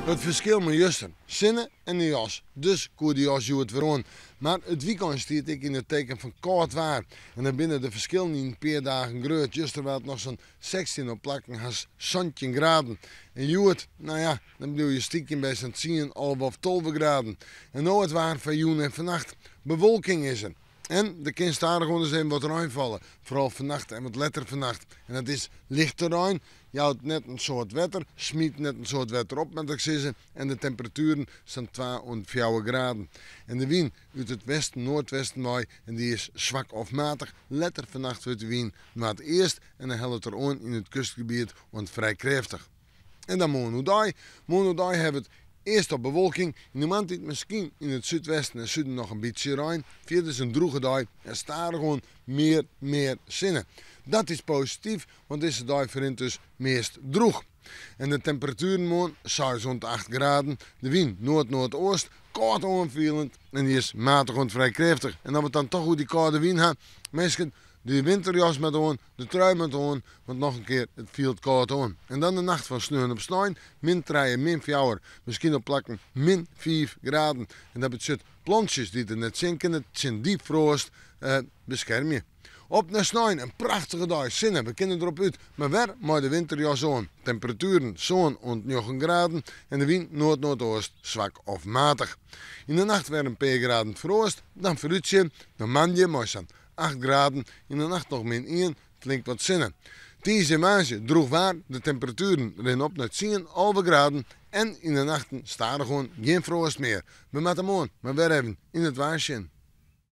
It ferskil mei juster, sinne en de jas. Dus koe de jas hjoed wer oan. Mar it wykein stiet ek yn it teken fan kâld waar. En dan binne de ferskillen yn in pear dagen grut. Juster waard noch sa'n 16 op plakken hast 17 graden. En hjoed, no ja, dan bliuw je stykjen by sa'n 10, 11 of 12 graden. En no it waar foar jûn en fannacht. Bewolking is der. En der kin stadichoan ris even wat rein falle, foaral fannacht en wat letter fannacht. En dat is lichte rein, jout net in soad wetter, smyt net in soad wetter op, moat ik sizze. En de temperatueren sa'n 2 oant 4 graden. En de wyn út it westen, noardwesten wei en dy is swak of matich. Letter fannacht wurdt de wyn noardeast en dan hellet er oan yn it kustgebiet oant frij krêftich. En dan moarn oerdei. Moarn oerdei hawwe we it earst op bewolking. Yn de moarntiid miskien yn it súdwesten en suden noch in bytsje rein. Fierders in drûge dei en stadichoan mear mear sinne. Dat is posityf, want dizze dei ferrint dus meast drûch. En de temperatueren moarn 6 oant 8 graden. De wyn noard-noardeast, kâld oanfielend en dy is matich oant frij krêftich. En as we it dan toch oer dy kâlde wyn ha, minsken, de winterjas moat oan, de trui moat oan, want noch in kear, it fielt kâld oan. En dan de nacht fan sneon op snein, min trije, min fjouwer, miskien op plakken min fiif graden. En dat betsjut plantsjes dy't der net tsjin kinne, tsjin dy froast beskermje. Op nei snein, in prachtige dei, sinne, we kinne derop út, mar wer mei de winterjas oan. Temperatueren sân oant njoggen graden en de wyn noard-noardeast, swak of matich. Yn de nacht wer in pear graden froast, dan foarútsjen nei moandei mei sa'n 8 graden, yn de nacht noch min ien, flink wat sinne. Tiisdei en woansdei drûch waar, de temperatueren rinne op nei 10, 11 graden en yn de nachten stadichoan gjin froast mear. We moatte moarn mar wer even yn it waar sjen.